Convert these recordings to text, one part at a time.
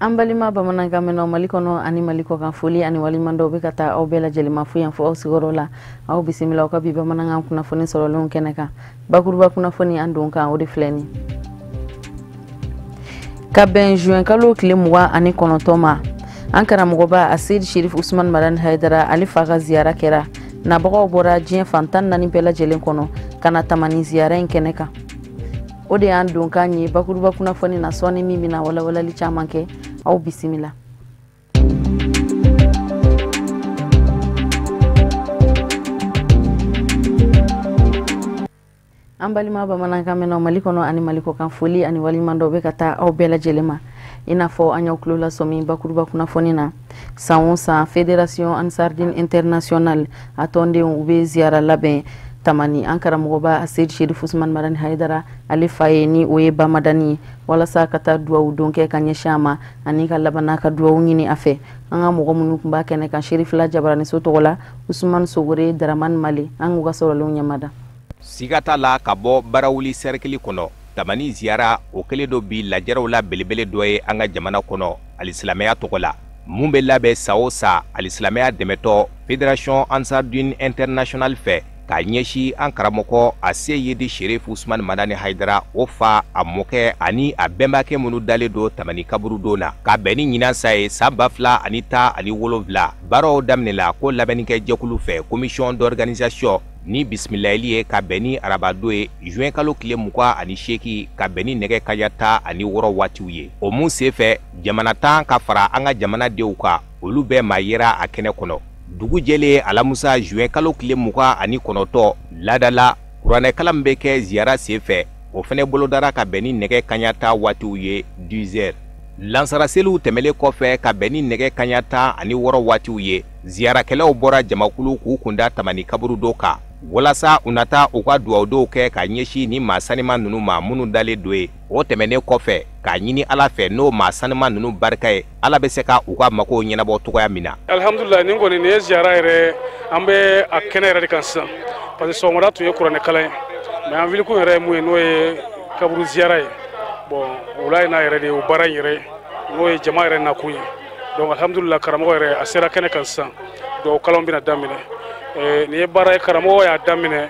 An balima bamanankan mɛnnaw Mali kɔnɔ ani Mali kɔkan, foli ani waleɲuman dɔw bɛ ka taa aw bɛɛ lajɛlen ma fo yan fo aw sigiyɔrɔ la. Aw bisimila aw ka bi bamanankan kunnafoni sɔrɔlenw kɛnɛ kan. Bakuruba kunnafoni an don kan, o de filɛ nin ka bɛn juin kalo tile 29 ma. An karamɔgɔba Aseyid Sherif Usman Madani Hayidara, ale fa ka ziyara kɛra. Nabagaw bɔra diɲɛ fan 14 bɛɛ lajɛlen kɔnɔ ka na Tamani ziyara in kɛnɛ kan. O de y'an don kan ye bakuruba kunnafoni na sɔɔni min bɛna walawalali caman kɛ. Aw bisimila. An balima bamanankan mɛnnaw Mali kɔnɔ ani Mali kɔkan, foli ani waleɲuman dɔw bɛ ka taa aw bɛɛ lajɛlen ma. I n'a fɔ an y'aw tulo lasɔmi bakuruba kunnafoni na, san o san Fédération Ansardine Internationale a tɔndenw u bɛ ziyara labɛn Tamani an karamɔgɔba Aseyid Sherif Usman Madani Hayidara, ale fa ye, ni o ye Bamadani ye, walasa ka taa duwawu don kɛ ka ɲɛsin a ma ani ka labanna ka duwawu ɲini a fɛ. An ka mɔgɔ minnu tun b'a kɛnɛ kan, Sherifila Jabaraniso tɔgɔ la, Usman Sogore, Dramane Male, an k'u ka sɔrɔlenw ɲɛmada. Siga t'a la, ka bɔ barawuli sɛrɛkili kɔnɔ, Tamani ziyara o kɛlen do bi lajɛrɛw la belebele dɔ ye an ka jamana kɔnɔ alisilamɛya tɔgɔ la, mun bɛ labɛn san o san alisilamɛya dɛmɛtɔ Fédération Ansardine Internationale fɛ k'a ɲɛsin an karamɔgɔ Aseyidi Sherif Usman Madani Hayidara, o fa, a mɔkɛ ani a bɛnbakɛ minnu dalen don Tamani kaburudon na. Ka bɛn ni ɲinan sa ye, san 2017, baaraw daminɛla ko labɛnnikɛ jɛkulu fɛ, commission d'organisation, ni bisimilayili ye ka bɛn ni arabado ye, juin kalo tile 28, ka bɛn ni nɛgɛ kaɲa 16 waatiw ye. O mun sen fɛ, jamana 10 ka fara an ka jamanadenw kan, olu bɛɛ maa yera a kɛnɛ kɔnɔ. Dugu jɛlen alamusa, juin kalo tile 29, laadala kuranɛkalan min bɛ kɛ ziyara sen fɛ, o fɛnɛ bolodara ka bɛn ni nɛgɛ kaɲa 10 waatiw ye, 10 heures. Lansara seliw tɛmɛlen kɔfɛ, ka bɛn ni nɛgɛ kaɲa 16 waatiw ye, ziyarakɛlaw bɔra jamakulu k'u kunda Tamani kaburudo kan walasa u na taa u ka duwawudenw kɛ ka ɲɛsin ni maa sanima ninnu ma minnu dalen don ye. O tɛmɛnen kɔfɛ, k'a ɲini Ala fɛ, n'o maa sanima ninnu barika ye, Ala bɛ se ka u ka makow ɲɛnabɔ cogoya min na. Alhamdulillah, nin kɔni nin ye ziyara yɛrɛ, an bɛ a kɛnɛ yɛrɛ de kan sisan, parce que sɔgɔmada tun ye kuranɛ kalan ye, mais an wulikun yɛrɛ ye mun ye, n'o ye kaburu ziyara ye. Bon, wula in n'a yɛrɛ de ye o baara in yɛrɛ, n'o ye jama yɛrɛ nakun ye. Donc alhamdulillah, karamɔgɔ yɛrɛ a sera kɛnɛ kan sisan, duwawu kalanw bɛna daminɛ. Nin ye baara ye, karamɔgɔ y'a daminɛ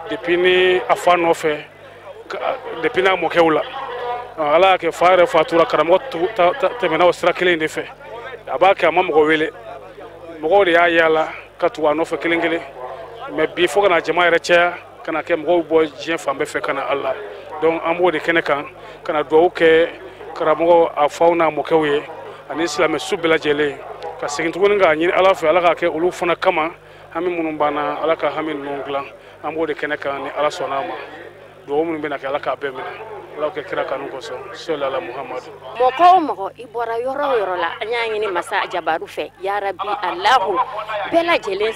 depuis ni a fa nɔfɛ, depuis n'a mɔkɛw la. Ala y'a kɛ fa yɛrɛ fatura, karamɔgɔ tɛmɛna o sira kelen de fɛ. A b'a kɛ, a ma mɔgɔ wele, mɔgɔw de y'a yaala ka tugu a nɔfɛ kelen kelen, mais bi fo ka na jama yɛrɛ caya, ka na kɛ mɔgɔw bɔ diɲɛ fan bɛɛ fɛ ka na Ala. Donc an b'o de kɛnɛ kan ka na duwawu kɛ karamɔgɔ a faw n'a mɔkɛw ye ani silamɛ su bɛɛ lajɛlen, ka segin tuguni k'a ɲini Ala fɛ, Ala k'a kɛ olu fana kama, hami minnu banna, Ala ka hami ninnu dilan. An b'o de kɛnɛ kan ni Ala sɔnna a ma. Duwawu minnu bɛna kɛ, Ala k'a bɛɛ minɛ, Ala kɛ kira kanu kosɔn, sɔli ala Muhamadu. Mɔgɔ o mɔgɔ i bɔra yɔrɔ o yɔrɔ la, an y'a ɲini masa jabaru fɛ, yarabi alahu, bɛɛ lajɛlen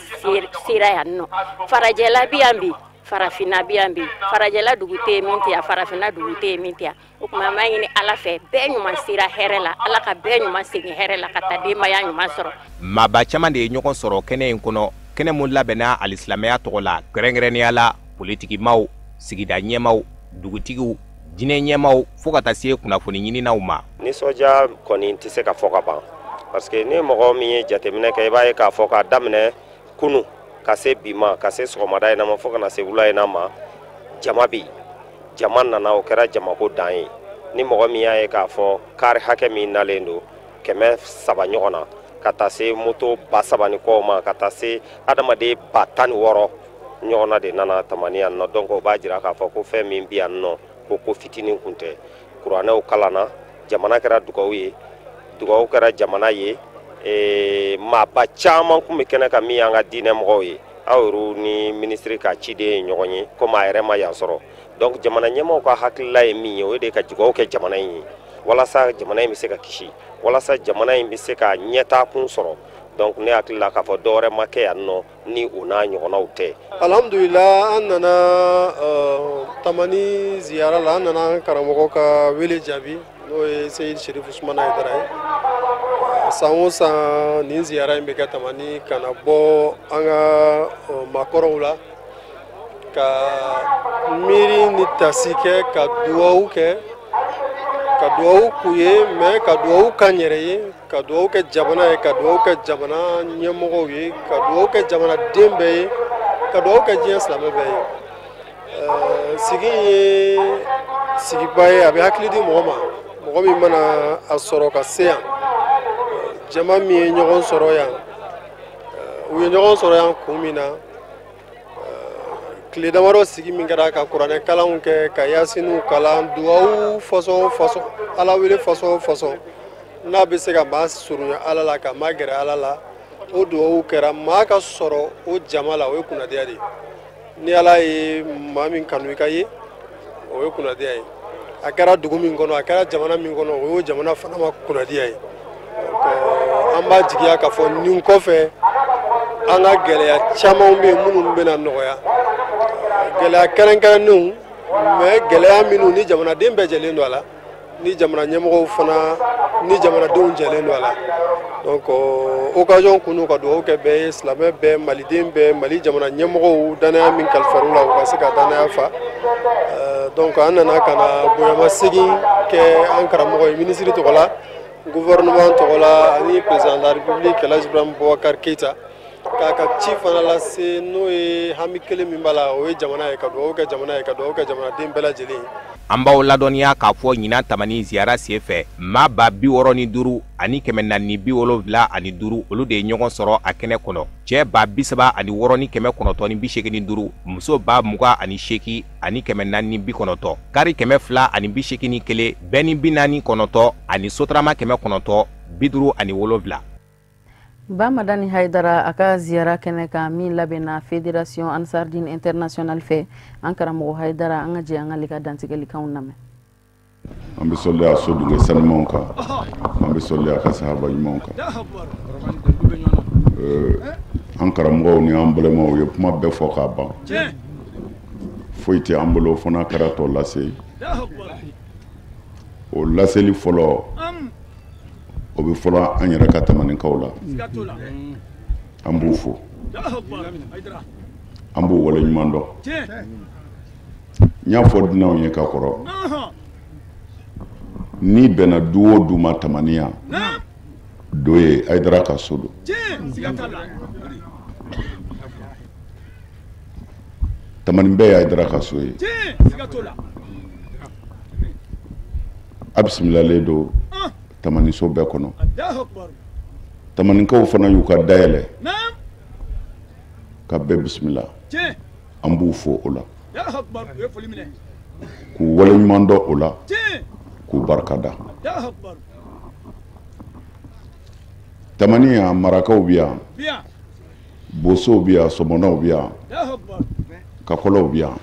sera yan nɔ. Farajɛla bi yan bi, farafinna bi yan bi, farajɛla dugu tɛ yen min tɛ yan, farafinna dugu tɛ yen min tɛ yan. O tuma an b'a ɲini Ala fɛ, bɛɛ ɲuman sera hɛrɛ la, Ala ka bɛɛ ɲuman segin hɛrɛ la, ka taa denbaya ɲuman sɔrɔ. Maaba caman de ye ɲɔgɔn sɔrɔ kɛnɛ in kɔnɔ, kɛnɛ mun labɛnna alisilamɛya tɔgɔ la, kɛrɛnkɛrɛnnenya la politikimaw, sigida ɲɛmaw, dugutigiw, diinɛ ɲɛmaw, fo ka taa se kunnafoni ɲininaw ma. Nisɔndiya kɔni tɛ se ka fɔ ka ban, parce que ni mɔgɔ min ye jateminɛ kɛ, i b'a ye k'a fɔ k'a daminɛ kunu ka se bi ma, ka se sɔgɔmada in na ma, fo ka na se wula in na ma, jama bɛ yen, jama nana, o kɛra jamako dan ye. Ni mɔgɔ min y'a ye k'a fɔ kari hakɛ min nalen don 300 ɲɔgɔn na, ka taa se moto 3000 ni kɔ ma, ka taa se adamaden 16,000 ɲɔgɔn na de nana Tamani yan nɔ. Donc o b'a jira k'a fɔ ko fɛn min bɛ yan nɔ, ko fitinin kun tɛ. Kuranɛw kalanna, jamana kɛra dugawu ye, dugawu kɛra jamana ye. Maaba caman kun bɛ kɛnɛ kan min y'an ka diinɛ mɔgɔw ye. Aw yɛrɛw ni minisiri ka ciden ye ɲɔgɔn ye, komi a yɛrɛ ma yan sɔrɔ. Donc jamana ɲɛmaaw ka hakilila ye min ye, o de ka dugawu kɛ jamana in ye, walasa jamana in bɛ se ka kisi, walasa jamana in bɛ se ka ɲɛtaa kun sɔrɔ. Donc ne hakili la k'a fɔ dɔwɛrɛ ma kɛ yan nɔ ni o n'a ɲɔgɔnnaw tɛ. Alhamdulillah, an nana Tamani ziyara la, an nana an karamɔgɔ ka wele jaabi, n'o ye Seyid Sherif Usman Hayidara ye. San o san nin ziyara in bɛ kɛ Tamani, ka na bɔ an ka maakɔrɔw la, ka miiri ni tasi kɛ, ka duwawu kɛ. Ka duwawu k'u ye, mais ka duwawu k'an yɛrɛ ye, ka duwawu kɛ jamana ye, ka duwawu kɛ jamana ɲɛmɔgɔw ye, ka duwawu kɛ jamanaden bɛɛ ye, ka duwawu kɛ diɲɛ silamɛ bɛɛ ye. Sigi ye sigiba ye, a bɛ hakili di mɔgɔ ma, mɔgɔ min mana a sɔrɔ ka se yan. Jama min ye ɲɔgɔn sɔrɔ yan, u ye ɲɔgɔn sɔrɔ yan kun min na, tile damadɔ sigi min kɛra ka kuranɛ kalanw kɛ, ka yasiniw kalan, duwawu façon o façon, ala wele façon o façon n'a bɛ se ka maa surunya ala la, ka maa gɛrɛ ala la, o duwawu kɛra. Maa ka sɔrɔ o jama la, o ye kunnadiya de ye. Ni ala ye maa min kanu i ka ye, o ye kunnadiya ye. A kɛra dugu min kɔnɔ, a kɛra jamana min kɔnɔ, o y'o jamana fana ma kunnadiya ye. An b'a jigiya k'a fɔ nin kɔfɛ an ka gɛlɛya caman bɛ yen minnu bɛna nɔgɔya, gɛlɛya kɛrɛnkɛrɛnnenw, mais gɛlɛya minnu ni jamanaden bɛɛ jɛlen don a la, ni jamana ɲɛmɔgɔw fana ni jamanadenw jɛlen don a la. Donc occasion kunu ka dugawu kɛ bɛɛ ye, silamɛ bɛɛ, maliden bɛɛ, Mali jamana ɲɛmɔgɔw danaya min kalifar'u la, u ka se ka danaya fa. Donc an nana ka na bonyamasegin kɛ an karamɔgɔ ye minisiri tɔgɔ la, gouvernement tɔgɔ la, ani président de la République Elhaji Ibrahim Boubacar Keïta, k'a ka ci fana lase, n'o ye hami kelen min b'a la, o ye jamana ye, ka dugawu kɛ jamana ye, ka dugawu kɛ jamanaden bɛɛ lajɛlen ye. An b'aw ladɔnniya k'a fɔ ɲinan Tamani ziyara senfɛ, maa 65 475 olu de ye ɲɔgɔn sɔrɔ a kɛnɛ kɔnɔ. Cɛ 36,985, muso 28,490, kari 281, bɛɛ ni 49 ani sotarama 957. Ba Madani Haidara a ka ziyara kɛnɛ kan min labɛnna Fédération Ansardine Internationale fɛ, an karamɔgɔ Haidara, an ka jɛ an k'ale ka dantigɛlikanw lamɛn. An bɛ sɔli a sodugu sanumanw kan, an bɛ sɔli a ka sahaba ɲumanw kan. An karamɔgɔw ni an balimaw ye kuma bɛɛ fɔ k'a ban, foyi tɛ an bolo fo n'a kɛra tɔ lase. O laseli fɔlɔ, o bɛ fɔlɔ an yɛrɛ ka Tamanikaw la. An b'u fo, an b'u waleɲuman dɔn. N y'a fɔ dunanw ye ka kɔrɔ, n'i bɛnna du o du ma Tamani yan, do ye Haidara ka so don. Tamani bɛɛ ye Haidara ka so ye. A bisimilalen don Tamaniso bɛɛ kɔnɔ. Tamanikaw fana y'u ka dayɛlɛ ka bɛɛ bisimila. An b'u fo o la, k'u waleɲuman dɔn o la, k'u barika da. Tamani yan, marakaw bɛ yan, bosow bɛ yan, sɔmɔnɔw bɛ yan, kakɔlɔw bɛ yan.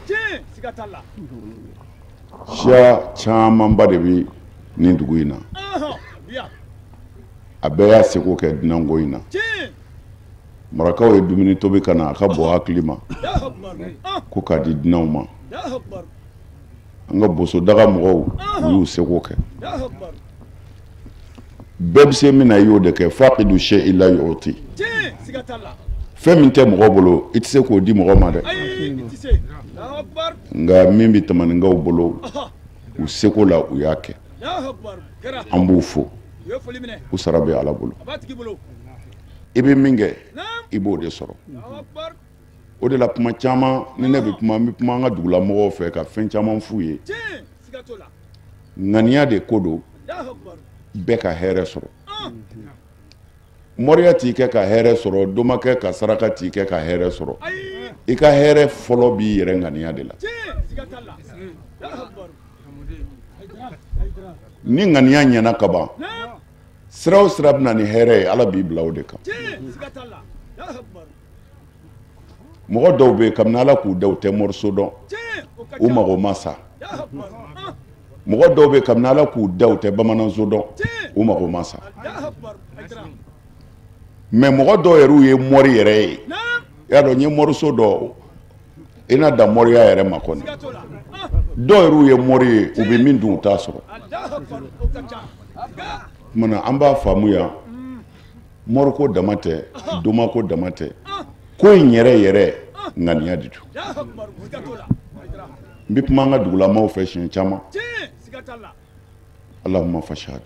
Siya camanba de bɛ nin dugu in na. A bɛɛ y'a seko kɛ dunanko in na. Marakaw ye dumuni tobi ka na a ka bɔ hakili ma ko k'a di dunanw ma. An ka bosodaga mɔgɔw u y'u seko kɛ. Bɛɛ bɛ se min na i y'o de kɛ. Faqidu shay'i la yu'ti. Fɛn min tɛ mɔgɔ bolo i tɛ se k'o di mɔgɔ ma dɛ. Nka min bɛ Tamanikaw bolo, u seko la u y'a kɛ. An b'u fo, u sara bɛ ala bolo. I bɛ min kɛ i b'o de sɔrɔ. O de la kuma caman ni ne bɛ kuma, n bɛ kuma an ka dugulamɔgɔw fɛ ka fɛn caman f'u ye. Ŋaniya de ko don, bɛɛ ka hɛrɛ sɔrɔ. Moriya t'i kɛ ka hɛrɛ sɔrɔ, domakɛ ka saraka t'i kɛ ka hɛrɛ sɔrɔ. I ka hɛrɛ fɔlɔ b'i yɛrɛ ŋaniya de la. Ni ŋaniya ɲɛna ka ban, sira o sira bɛ na ni hɛrɛ ye, ala b'i bila o de kan. Mɔgɔ dɔw bɛ yen, kabini ala k'u da u tɛ moriso dɔn, u mago ma sa. Mɔgɔ dɔw bɛ yen, kabini ala k'u da u tɛ bamananso dɔn, u mago ma sa. Mais mɔgɔ dɔw yɛrɛ ye mori yɛrɛ ye. I y'a dɔn n ye moriso dɔn, i na dan moriya yɛrɛ ma kɔni. Dɔw yɛrɛ ye mori ye, u bɛ min dun u t'a sɔrɔ. Kumana an b'a faamu yan, moriko dama tɛ, domako dama tɛ, ko in yɛrɛ yɛrɛ ŋaniya de don. N bɛ kuma an ka dugulamaw fɛ siɲɛ caman. Allahumma fashhad.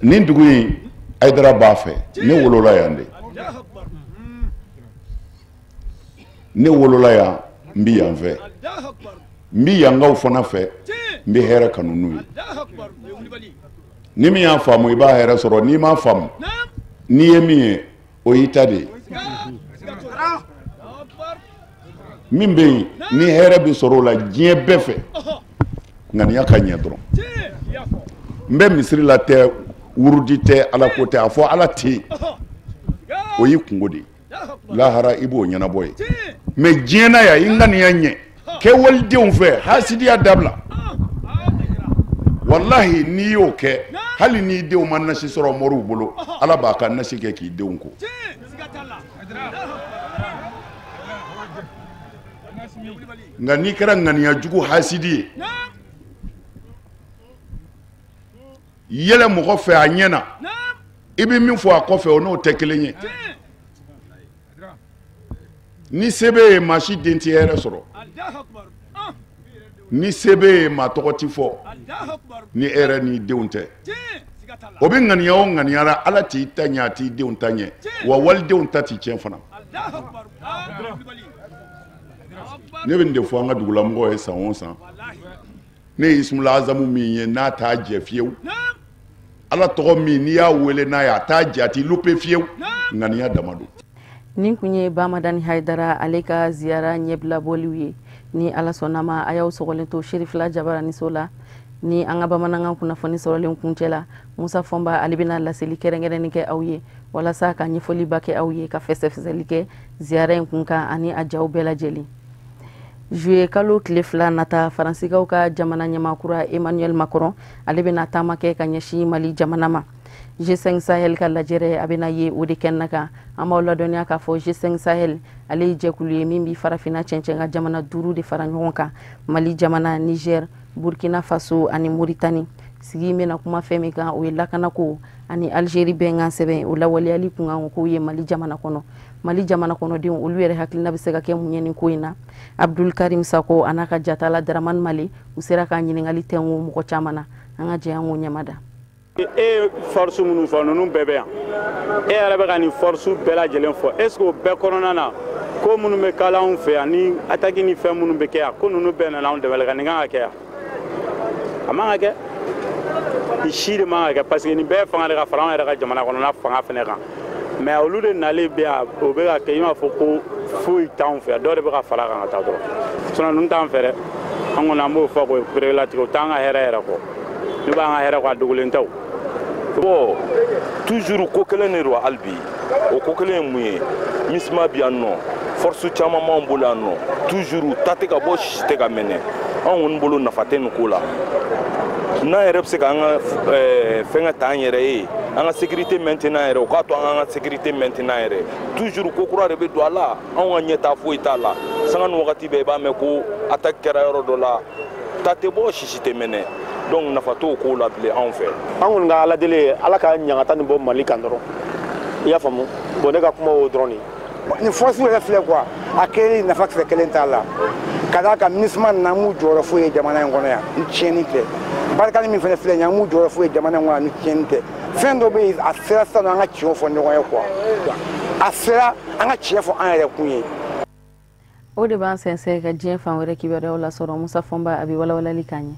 Nin dugu in Hayidara b'a fɛ, ne wolola yan de, ne wolola yan, n bi yan fɛ, n bi yankaw fana fɛ, n bɛ hɛrɛ kanu n'u ye. Ni min y'a faamu i b'a hɛrɛ sɔrɔ, n'i m'a faamu n'i ye min ye o y'i ta de ye. Min bɛ yen ni hɛrɛ bɛ sɔrɔ o la diɲɛ bɛɛ fɛ, ŋaniya ka ɲɛ dɔrɔn. N bɛ misiri la tɛ, wurudi tɛ, ala ko tɛ, a fɔ ala tɛ yen, o y'i kungo de ye. Lahara i b'o ɲɛnabɔ ye. Mais diɲɛ na yan i ŋaniya ɲɛ, kɛ walidenw fɛ, hasidiya dabila. Walahi n'i y'o kɛ, hali n'i denw ma nasi sɔrɔ moriw bolo, ala b'a ka nasi kɛ k'i denw ko. Nka n'i kɛra ŋaniya jugu hasidi ye, yɛlɛ mɔgɔ fɛ a ɲɛ na, i bɛ min fɔ a kɔfɛ o n'o tɛ kelen ye. Ni se b'e ye, maa si den tɛ hɛrɛ sɔrɔ. Ni se b'e ye, maa tɔgɔ ti fɔ ni e yɛrɛ n'i denw tɛ. O bɛ ŋaniya o ŋaniya la, ala t'i ta ɲɛ, a t'i denw ta ɲɛ, wa walidenw ta t'i tiɲɛ fana. Ne bɛ nin de fɔ an ka dugulamɔgɔw ye san o san. Ne ye Ismula Azamu min ye n'a t'a jɛ fiyewu, ala tɔgɔ min n'i y'a wele n'a ye a t'a jɛ, a t'i lupe fiyewu, ŋaniya dama don. Nin kun ye Bamadani Hayidara ale ka ziyara ɲɛbila bɔliw ye. Ni ala sɔnna ma, a y'aw sɔgɔlen to Serifila Jabaraniso la. Ni an ka bamanankan kunnafoni sɔrɔlen kuncɛ la, Musa Fɔnba ale bɛna laseli kɛrɛnkɛrɛnni kɛ aw ye walasa ka ɲɛfɔliba kɛ aw ye, ka fɛsɛfɛsɛli kɛ ziyara in kun kan ani a jaw bɛɛ lajɛlen. Juillet kalo tile 2 nata, Faransikaw ka jamana ɲɛmaakura Emmanuel Macron ale bɛna taama kɛ ka ɲɛsin Mali jamana ma. G5 Sahel ka lajɛrɛ a bɛna ye o de kɛnɛ kan. An b'aw ladɔnniya k'a fɔ G5 Sahel ale ye jɛkulu ye min bɛ farafinna cɛncɛn ka jamana 5 de fara ɲɔgɔn kan: Mali jamana, Niger, Burkina Faso ani Mauritanie. Sigi in bɛna kuma fɛn min kan, o ye lakanako ani Algérie bɛnkan sɛbɛn o lawaleyali kunkan kow ye Mali jamana kɔnɔ. Mali jamana kɔnɔdenw olu yɛrɛ hakilina bɛ se ka kɛ mun ye nin ko in na? Abdul Karim Sako a n'a ka jatala Dramane Male, u sera ka ɲininkali tɛnku mɔgɔ caman na. An ka jɛ an k'o ɲɛmada. E ye force minnu fɔ, ninnu bɛɛ bɛ yan. E yɛrɛ bɛ ka nin force bɛɛ lajɛlen fɔ. Est ce que o bɛɛ kɔnɔna na, ko minnu bɛ k'ala anw fɛ yan ni attaque ni fɛn minnu bɛ kɛ yan, ko ninnu bɛɛ nana anw dɛmɛ ka nin kan ka kɛ yan? A man ka kɛ. Nin si de man ka kɛ, parce que nin bɛɛ fanga de ka fara anw yɛrɛ ka jamana kɔnɔna fanga fɛnɛ kan. Mais olu de nalen bɛ yan, o bɛ ka kɛ i n'a fɔ ko foyi t'anw fɛ yan, dɔw de bɛ ka fara a kan ka taa dɔrɔn. Sinon ninnu t'an fɛ dɛ. An kɔni an b'o fɔ k'o perelatigɛ, o t'an ka hɛrɛ yɛrɛ kɔ. N'u b'an ka hɛrɛ kɔ, a dogolen tɛ o. Bon, toujours ko kelen de don hali bi. O ko kelen ye mun ye? MINUSMA bɛ yan nɔ, force caman b'an bolo yan nɔ. Toujours ta tɛ ka bɔ, sisi tɛ ka mɛnɛ. Anw kɔni bolo nafa tɛ nin ko la. N'an yɛrɛ bɛ se k'an ka fɛnkɛ ta an yɛrɛ ye, an ka sécurité maintenir an yɛrɛ, o k'a to an ka sécurité maintenir an yɛrɛ. Toujours ko kura de bɛ don a la, anw ka ɲɛtaa foyi t'a la. Sanga ni wagati bɛɛ i b'a mɛn ko attaque kɛra yɔrɔ dɔ la, ta tɛ bɔ, sisi tɛ mɛnɛ. Donc nafa t'o ko la bilen anw fɛ. An kɔni ka ala deli ye ala ka ɲangata nin bɔ Mali kan dɔrɔn. I y'a faamu? Bon, ne ka kuma o dɔrɔn de ye. Nin force yɛrɛ filɛ quoi, a kɛlen nafa kisɛ kelen t'a la. Ka d'a kan MINUSMA nana, an m'u jɔyɔrɔ foyi ye jamana in kɔnɔ yan ni tiɲɛni tɛ. Barikani min fana filɛ nin ye, an m'u jɔyɔrɔ foyi ye jamana in kɔnɔ yan ni tiɲɛni tɛ. Fɛn dɔ bɛ yen, a sera sisan nɔ an ka tiɲɛ fɔ ɲɔgɔn ye quoi. A sera an ka tiɲɛ fɔ an yɛrɛ kun ye. O de b'an sɛnsɛn ka diɲɛ fan wɛrɛ kibaruyaw lasɔrɔ. Musa Fɔnba a bɛ walawalali k'an ye.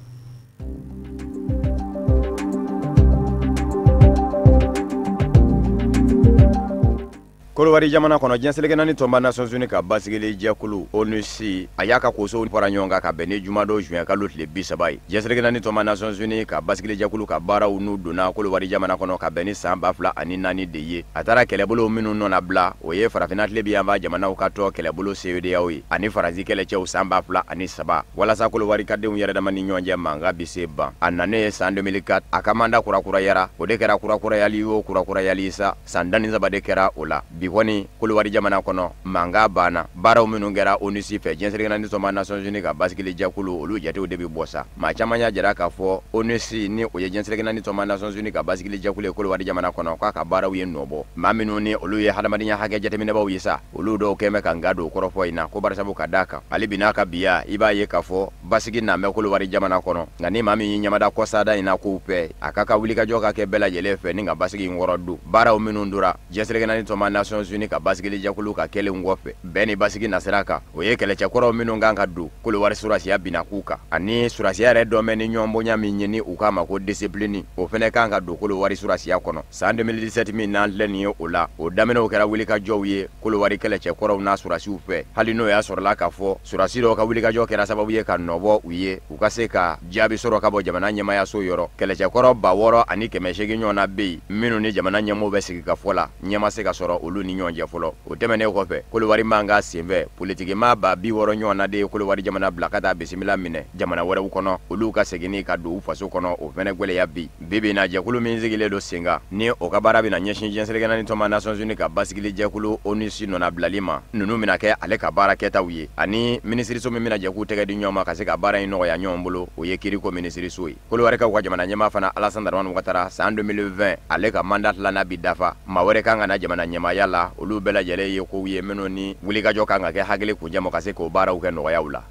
Kolowari jamana kɔnɔ, diɲɛ seleke naani tɔnba Nations Unies ka basigili jɛkulu ONUCI a y'a ka kosow fara ɲɔgɔn kan ka bɛn ni jumadon juin kalo tile 30 ye. Diɲɛ seleke naani tɔnba Nations Unies ka basigili jɛkulu ka baaraw n'u donna Kolowari jamana kɔnɔ ka bɛn ni san 2004 de ye. A taara kɛlɛbolo minnu nɔnabila, o ye farafinna tilebin yanfan jamanaw ka tɔn kɛlɛbolo CEDEAO ye ani Faransi kɛlɛcɛw san 2003 walasa Kolowari ka denw yɛrɛ dama ni ɲɔgɔn cɛ mankan bɛ se ban. A nanen san 2004 a ka mandat kurakurayara, o de kɛra kurakurayali o kurakurayali sa, san 13 de kɛra o la. Bi kɔni Kolowari jamana kɔnɔ mankan banna, baaraw minnu kɛra ONUSI fɛ, diɲɛ seleke naani tɔnba Nations Unies ka basigili jɛkulu, olu jatew de bɛ bɔ sa. Maa caman y'a jira k'a fɔ ONUSI ni o ye diɲɛ seleke naani tɔnba Nations Unies ka basigili jɛkulu ye Kolowari jamana kɔnɔ, k'a ka baaraw ye nɔ bɔ. Maa minnu ni olu ye hadamadenya hakɛ jateminɛbaw ye sa, olu dɔw kɛn bɛ ka nka don kɔrɔfɔ in na ko barisabu ka d'a kan hali bi n'a ka biya, i b'a ye k'a fɔ basigi na bɛ Kolowari jamana kɔnɔ. Nka ni maa min y'i ɲamada kɔsada in na kow fɛ, a ka wulikajɔ ka kɛ bɛɛ lajɛlen fɛ ni ka basigi in kɔrɔ don. Baaraw minnu dora diɲɛ seleke naani tɔnba Nations Unies ka basigili jɛkulu ka kɛlenw kɔfɛ bɛn ni basigi nasira kan, o ye kɛlɛcɛkɔrɔw minnu kan ka don Kolowari surasiya binakun kan, ani surasiya yɛrɛ dɔn bɛ ni ɲɔgɔn bonya min ye ni u k'a ma ko discipline, o fɛnɛ kan ka don Kolowari surasiya kɔnɔ. San 2017 min n'an filɛ nin ye, o la o daminɛw kɛra wulikajɔw ye Kolowari kɛlɛcɛkɔrɔw n'a surasiw fɛ, hali n'o y'a sɔrɔla k'a fɔ surasi dɔw ka wulikajɔ kɛra sababu ye ka nɔbɔ u ye u ka se ka jaabi sɔrɔ ka bɔ jamana ɲɛmayaso yɔrɔ. Kɛlɛcɛkɔrɔ 6800 ɲɔgɔnna bɛ yen minnu ni jamana ɲɛmɔgɔw bɛ sigi ka fɔ la, ɲɛ ma se ka sɔrɔ olu ni ɲɔgɔn cɛ fɔlɔ. O tɛmɛnen kɔfɛ, Kolowari mankan senfɛ, politikimaa 60,000 ɲɔgɔnna de ye Kolowari jamana bila ka taa bisimila minɛ jamana wɛrɛw kɔnɔ, olu ka seginni ka don u faso kɔnɔ o fɛnɛ gwɛlɛya bi. Bi bi in na, jɛkulu min sigilen don sen kan ni o ka baara bɛna ɲɛsin diɲɛ seleke naani tɔnba Nations Unies ka basigili jɛkulu ONUSI nɔnabilali ma, ninnu bɛna kɛ ale ka baara kɛtaw ye, ani minisiriso min bɛna jɛ k'u tɛgɛ di ɲɔgɔn ma ka se ka baara in nɔgɔya ɲɔgɔn bolo, o ye kiriko minisiriso ye. Kolowarikaw ka jamana ɲɛmaa fana Alassane Dramane Ouattara, san 2020 ale ka mandat filanan bi dafa, maa wɛrɛ kan ka na jamana ɲɛmaaya la. Olu bɛɛ lajɛlen ye kow ye minnu ni wulikajɔ kan ka kɛ hakili kuncɛ ma ka se k'o baaraw kɛ nɔgɔyaw la.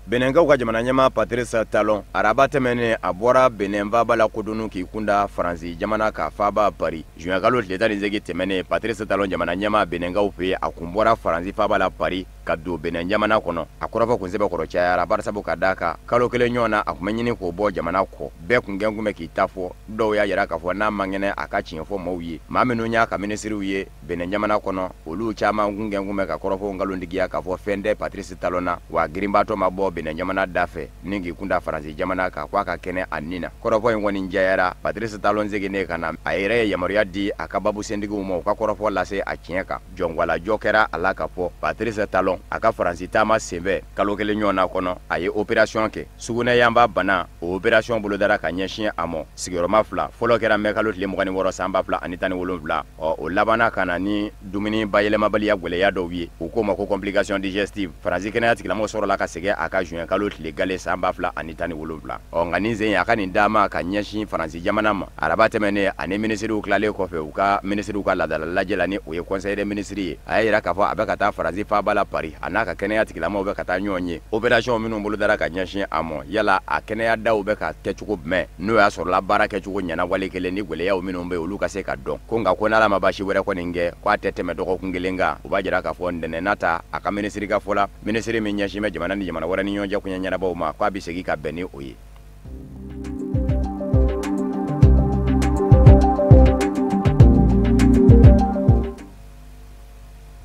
Benɛnkaw ka jamana ɲɛmaa Patrice Talon, araba tɛmɛnen a bɔra Benin faaba la Cotonou k'i kunda Faransi jamana ka faaba Paris. Juin kalo tile 18 tɛmɛnen, Patrice Talon jamana ɲɛmaa Benɛnkaw fɛ yen, a kun bɔra Faransi faaba la Paris ka don Benin jamana kɔnɔ. A kɔrɔfɔ kun sɛbɛkɔrɔ cayara barisabu ka d'a kan kalo kelen ɲɔgɔn na a kun bɛ ɲini k'o bɔ jamana kɔ. Bɛɛ kun kɛn kun bɛ k'i ta fɔ, dɔw y'a yira k'a fɔ n'a man kɛnɛ a ka tiɲɛ fɔ maaw ye. Maa minnu y'a ka minisiriw ye Benin jamana kɔnɔ, olu caman kun kɛn kun bɛ ka kɔrɔfɔw nkalontigiya k'a fɔ fɛn tɛ Patrice Talon na, wa girinbaatɔ ma bɔ Benin jamana da fɛ ni k'i kunda Faransi jamana kan k'a ka kɛnɛ a nin na. Kɔrɔfɔ in kɔni jɛyara. Patrice Talon seginnen ka na, a yɛrɛ ye yamaruya di a ka babusentigiw ma u ka kɔrɔfɔ lase a tiɲɛ kan. Jɔngalajɔ kɛra a la k'a fɔ Patrice Talon a ka Faransi taama senfɛ kalo kelen ɲɔgɔn na kɔnɔ, a ye opération kɛ sugunɛyanba bana. O opération bolodara ka ɲɛsin a ma sigiyɔrɔma fila. Fɔlɔ kɛra mɛ kalo tile 26 san 2017. Ɔ o labanna ka na ni dumuni bayɛlɛmabaliya gwɛlɛya dɔw ye, u k'o ma ko complication digestive. Faransi kɛnɛya tigilamɔgɔ sɔrɔla ka segin a ka juin kalo tile gale san 2017. Ɔ nka nin sen a ka nin d'a ma ka ɲɛsin Faransi jamana ma, araba tɛmɛnen ani minisiriw tilalen kɔfɛ u ka minisiriw ka laadala lajɛ la ni o ye conseil des ministres ye, a y'a yira k'a fɔ a bɛ ka taa Faransi faaba la Paris, a n'a ka kɛnɛya tigilamɔgɔw bɛ ka taa ɲɔgɔn ye. Opération minnu bolodara ka ɲɛsin a ma, yala a kɛnɛya daw bɛ ka kɛ cogo jumɛn, n'o y'a sɔrɔla baara kɛcogo ɲɛna wale kelen ni gwɛlɛyaw minnu bɛ olu ka se ka dɔn. Ko nka ko n'Ala ma baasi wɛrɛ kɔni kɛ, k'a tɛ tɛmɛ dɔgɔkun kelen kan. O b'a jira k'a fɔ ntɛnɛn nata a ka minisiri ka fɔ la, minisiri min ɲɛsin bɛ jamana ni jamana wɛrɛ ni ɲɔgɔn cɛ koɲɛ ɲɛnabɔw ma, k'a bɛ segin ka bɛn ni o ye.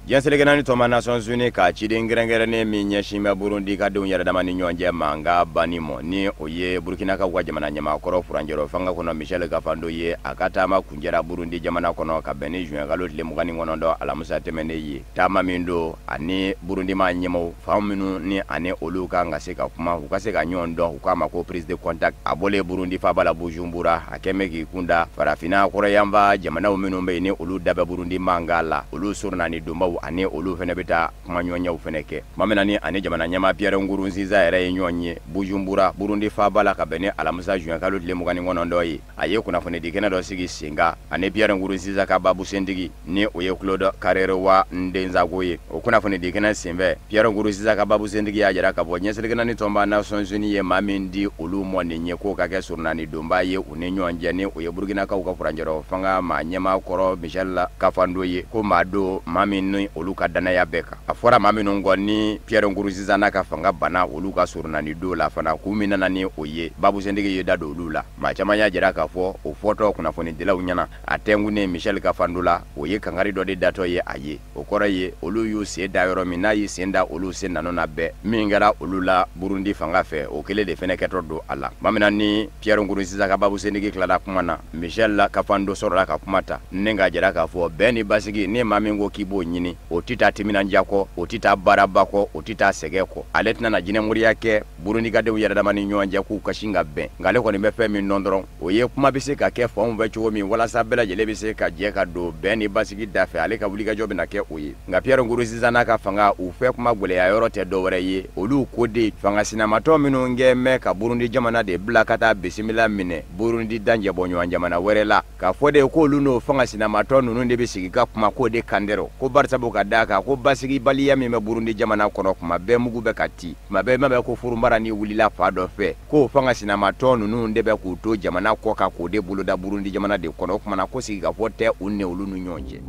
Diɲɛ seleke naani tɔnba Nations Unies ka ciden kɛrɛnkɛrɛnnen min ɲɛsin bɛ Burundi ka denw yɛrɛ dama ni ɲɔgɔn cɛ mankan banni ma, ni o ye Burkinakaw ka jamana ɲɛmaakɔrɔ furancɛrɔ fanga kɔnɔ Michel Kafando ye, a ka taama kuncɛra Burundi jamana kɔnɔ ka bɛn ni juin kalo tile 29 alamisa tɛmɛnen ye. Taama min don ani Burundi maa ɲɛmaaw fan minnu ni ani olu kan ka se ka kuma, u ka se ka ɲɔgɔn dɔn, u k'a ma ko prise de contact. A bɔlen Burundi faaba la Bujumbura, a kɛn bɛ k'i kunda farafinna kɔrɔyanfa jamanaw minnu bɛ yen ni olu da bɛ Burundi mankan la, olu surunani donbaw ani olu fɛnɛ bɛ taa kumaɲɔgɔnyaw fɛnɛ kɛ. Tuma min na ni ani jamana ɲɛmaa Pierre Nkurunziza yɛrɛ ye ɲɔgɔn ye Bujumbura Burundi faaba la ka bɛn ni alamisa juin kalo tile 29 ye, a ye kunnafonidi kɛnɛ dɔ sigi sen kan ani Pierre Nkurunziza ka babusentigi ni o ye Claude Karerewa Ndenzago ye. O kunnafonidi kɛnɛ senfɛ, Pierre Nkurunziza ka babusentigi y'a jira k'a fɔ diɲɛ seleke naani tɔnba Nations Unies ye maa min di olu mɔ nin ye k'o ka kɛ surunani donba ye u ni ɲɔgɔn cɛ, ni o ye Burkinakaw ka furancɛrɔ fanga maa ɲɛmaa kɔrɔ Michel Kafando ye, ko maa don maa min ni olu ka danaya bɛɛ kan. A fɔra maa minnu kɔ ni Pierre Nkurunziza n'a ka fanga banna olu ka surunani don la fana, k'u min nana ni o ye, babusentigi ye da don olu la. Maa caman y'a jira k'a fɔ o fɔtɔ kunnafonidilaw ɲɛna, a tɛnkunnen Michel Kafando la, o ye kankari dɔ de datɔ ye a ye. O kɔrɔ ye olu y'u sen da yɔrɔ min, n'a y'i sen da olu sen nano na bɛɛ, min kɛra olu la Burundi fanga fɛ, o kelen de fɛnɛ kɛtɔ don a la. Tuma min na ni Pierre Nkurunziza ka babusentigi tilala kuma na, Michel Kafando sɔrɔla ka kuma ta ni k'a jira k'a fɔ bɛn ni basigi, ni maa min ko k'i b'o ɲini, kɔni o tɛ taa timinandiya kɔ, o tɛ taa baaraba kɔ, o tɛ taa sɛgɛn kɔ. Ale tɛna na jinɛmoriya kɛ Burundikadenw yɛrɛ dama ni ɲɔgɔn cɛ k'u ka sin ka bɛn, nka ale kɔni bɛ fɛn min dɔn dɔrɔn o ye kuma bɛ se ka kɛ fanw fɛ cogo min walasa bɛɛ lajɛlen bɛ se ka jɛ ka don bɛn ni basigi da fɛ. Ale ka wulikajɔ bɛna kɛ o ye. Nka Pierre Nkurunziza n'a ka fanga u fɛ kuma gwɛlɛya yɔrɔ tɛ dɔwɛrɛ ye, olu ko de fanga sinamatɔ minnu kɛ mɛn ka Burundi jamana de bila ka taa bisimila minɛ Burundi danjɛbɔɲɔgɔn jamana wɛrɛ la, k'a fɔ de k'olu n'o fanga sinamatɔ ninnu de bɛ sigi ka kuma k'o de kan dɛrɛ, ko barisabu ka d'a kan ko basigibaliya min bɛ Burundi jamana kɔnɔ, kuma bɛɛ mugu bɛ ka ci, kuma bɛɛ ma bɛ ko furunbara ni wulila fa dɔ fɛ, k'o fanga sinamatɔ ninnu de bɛ k'u to jamana kɔ kan k'o de boloda Burundi jamana de kɔnɔ. O kumana ko sigikafɔ tɛ u ni olu ni ɲɔgɔn cɛ.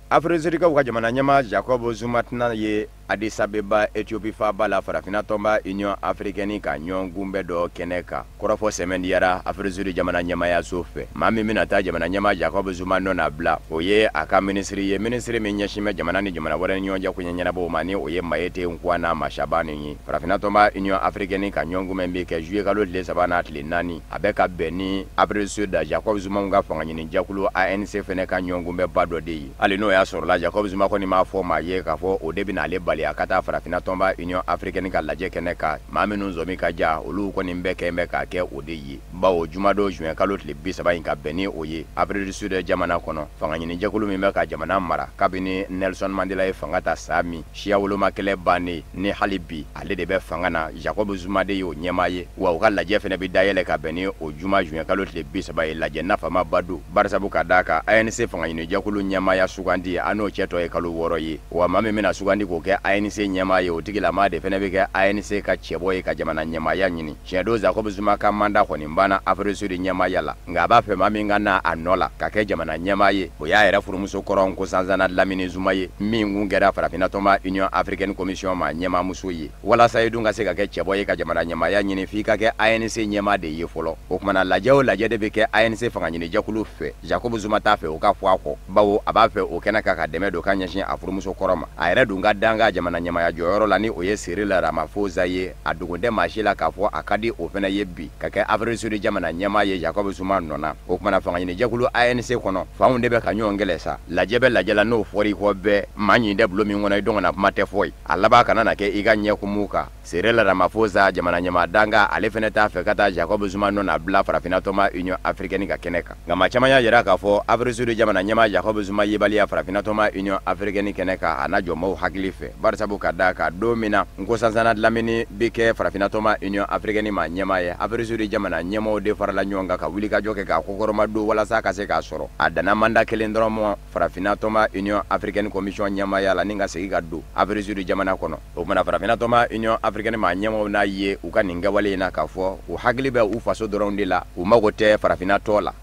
Afiriki ka jamana ɲɛmaa Jacob Zuma tɛna ye Addis Abeba Ethiopie faaba la farafinna tɔnba Union africaine ka ɲɔgɔn kunbɛn dɔ kɛnɛ kan. Kɔrɔfɔ sɛmɛndiyara Afrique jamana ɲɛmaayaso fɛ. Maa min bɛna taa jamana ɲɛmaa Jacob Zuma nɔ na bila, o ye a ka minisiri ye, minisiri min ɲɛsin bɛ jamana ni jamana wɛrɛ ni ɲɔgɔn cɛ koɲɛ ɲɛnabɔw ma, ni o ye Mayete Nkwana Mashabane ye. Farafinna tɔnba Union africaine ka ɲɔgɔn kunbɛn bɛ kɛ juillet kalo tile 3 n'a tile 4. A bɛ ka bɛn ni Afrique Sud Jacob Zuma ka fanga ɲini jɛkulu ANC fɛnɛ ka ɲɔgɔn kunbɛnba dɔ de ye. Hali n'o y'a sɔrɔla Jacob Zuma kɔni m'a fɔ maa ye k'a fɔ o de bɛna ale bali a ka taa farafinna tɔnba Union africaine ka lajɛ kɛnɛ kan. Maa minnu zɔmi ka ja, olu kɔni bɛɛ kɛn bɛ k'a kɛ o de ye, bawo jumadon juin kalo tile 30 in ka bɛn ni o ye Afrique du Sud jamana kɔnɔ. Fanga ɲini jɛkulu min bɛ ka jamana mara kabini Nelson Mandela ye fanga ta san min siya woloma kɛlɛ bannen, ni hali bi ale de bɛ fanga na, Jacob Zuma de y'o ɲɛmaa ye. Wa u ka lajɛ fɛnɛ bɛ dayɛlɛ ka bɛn ni o juma juin kalo tile 30 ye, lajɛ nafamaba don, barisabu ka d'a kan ANC fanga ɲini jɛkulu ɲɛmaaya sugandi a n'o cɛ tɔ ye kalo 6 ye. Wa maa min bɛna sugandi k'o kɛ ANC ɲɛmaa ye, o tigilamaa de fɛnɛ bɛ kɛ ANC ka cɛbɔ ye ka jamana ɲɛmaaya ɲini. Tiɲɛ don Jacob Zuma ka manda kɔni banna Afrique Sud ɲɛmaaya la, nka a b'a fɛ maa min ka na a nɔ la ka kɛ jamana ɲɛmaa ye, o y'a yɛrɛ furumuso kɔrɔ Nkosazana Dlamini Zuma ye, min kun kɛra farafinna tɔnba Union africaine commission ma ɲɛmaamuso ye. Walasa i dun ka se ka kɛ cɛbɔ ye ka jamana ɲɛmaaya ɲini, f'i ka kɛ ANC ɲɛmaa de ye fɔlɔ. O kumana lajɛ o lajɛ de bɛ kɛ ANC fanga ɲini jɛkulu fɛ. Jacob Zuma t'a fɛ o ka fɔ a kɔ, bawo a b'a fɛ o kɛnɛ kan ka dɛmɛ don ka ɲɛsin a furumuso kɔrɔ ma. A yɛrɛ dun ka danga jamana ɲɛmaaya jɔyɔrɔ la, ni o ye Cyril Ramaphosa ye, a dogon tɛ maa si la k'a fɔ a ka di o fɛnɛ ye bi ka kɛ Afrique Sud jamana ɲɛmaa ye Jacob Zuma nɔ na. O kumana fanga ɲini jɛkulu ANC kɔnɔ, fanw de bɛ ka ɲɔgɔn kɛlɛ sa. Lajɛ bɛ lajɛ la, n'o fɔra i kɔ bɛɛ, maa ɲin tɛ bulon min kɔnɔ i dɔn kana kuma tɛ fɔ ye, a laban kana na kɛ i ka ɲɛkumu kan. Cyril Ramaphosa jamana ɲɛmaa danga, ale fɛnɛ t'a fɛ ka taa Jacob Zuma nɔ na bila farafinna tɔnba Union africaine ka kɛnɛ kan. Nka maa caman y'a jira k'a fɔ Afrique Sud jamana ɲɛmaa Jacob Zuma yebaliya farafinna tɔnba Union africaine kɛnɛ kan, a n'a jɔ maaw hakili fɛ, barisabu ka d'a kan don min na Nkosazana Dlamini bɛ kɛ farafinna tɔnba Union africaine maa ɲɛmaa ye, Afrique Sud jamana ɲɛmaaw de farala ɲɔgɔn kan ka wulikajɔ kɛ k'a kɔkɔrɔma don walasa ka se k'a sɔrɔ. A danna manda kelen dɔrɔn ma farafinna tɔnba Union africaine commission ɲɛmaaya la, ni ka segin ka don Afrique Sud jamana kɔnɔ. O kumana farafinna tɔnba Union africaine maa ɲɛmaaw n'a ye u ka nin kɛwale in na k'a fɔ u hakili bɛ u faso dɔrɔn de la, u mago tɛ farafinna tɔ la.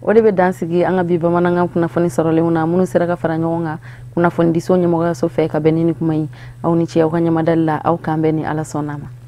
O de bɛ dan sigi an ka bi bamanankan kunnafoni sɔrɔlenw na, minnu sera ka fara ɲɔgɔn kan kunnafonidiso ɲɛmɔgɔyaso fɛ ka bɛn ni nin kuma ye. Aw ni ce aw ka ɲɛmadali la, aw k'an bɛn ni Ala sɔnna ma.